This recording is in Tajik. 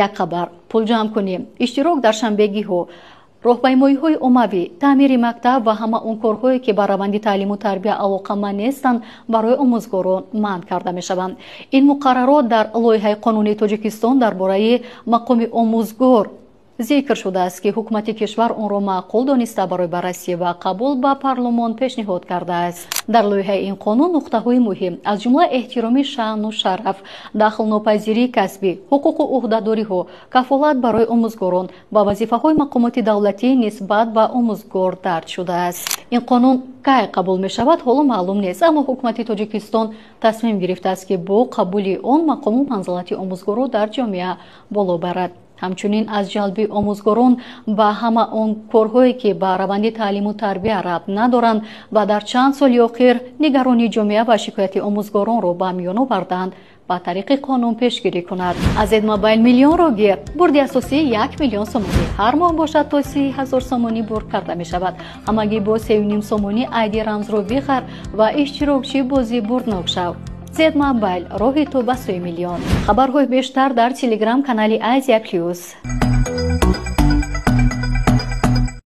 Як хабар: пулҷамъкунӣ, иштирок дар шанбегиҳо, роҳпаймоиҳои оммавӣ, таъмири мактаб ва ҳама он корҳое, ки ба раванди таълиму тарбия алоқаманд нестанд, барои омӯзгорон манъ карда мешаванд. Ин муқаррарот дар лоиҳаи қонуни Тоҷикистон дар бораи мақоми омӯзгор зикр шудааст, ки ҳукумати кишвар онро маъқул дониста, барои баррасӣ ва қабул ба парлумон пешниҳод кардааст. Дар лоиҳаи ин қонун нуқтаҳои муҳим, аз ҷумла эҳтироми шаъну шараф, дахлнопазирии касбӣ, ҳуқуқу ӯҳдадориҳо, кафолат барои омӯзгорон ва вазифаҳои мақомоти давлатӣ нисбат ба омӯзгор дарҷ шудааст. Ин қонун кай қабул мешавад, ҳоло маълум нест, аммо ҳукумати Тоҷикистон тасмим гирифтааст, ки бо қабули он мақому манзилати омӯзгорро дар ҷомеа боло барад. Ҳамчунин аз ҷалби омӯзгорон ба ҳама он корҳое, ки ба раванди таълиму тарбия рабт надоранд ва дар чанд соли охир нигаронии ҷомеа ва шикояти омӯзгоронро ба миён оварданд, ба тариқи қонун пешгирӣ кунад. Аз Зедмобайл миллионро гир. Бурди асосӣ 1 миллион сомонӣ, ҳар моҳ бошад то 30 000 сомонӣ бурд карда мешавад. Ҳамагӣ бо 3,5 сомонӣ айди рамзро бихар ва иштирокчии бозии бурднок шав. Зедмобайл, роҳи ту ба сӯи миллион. Хабарҳои бештар дар телеграм канали Азия Плюс.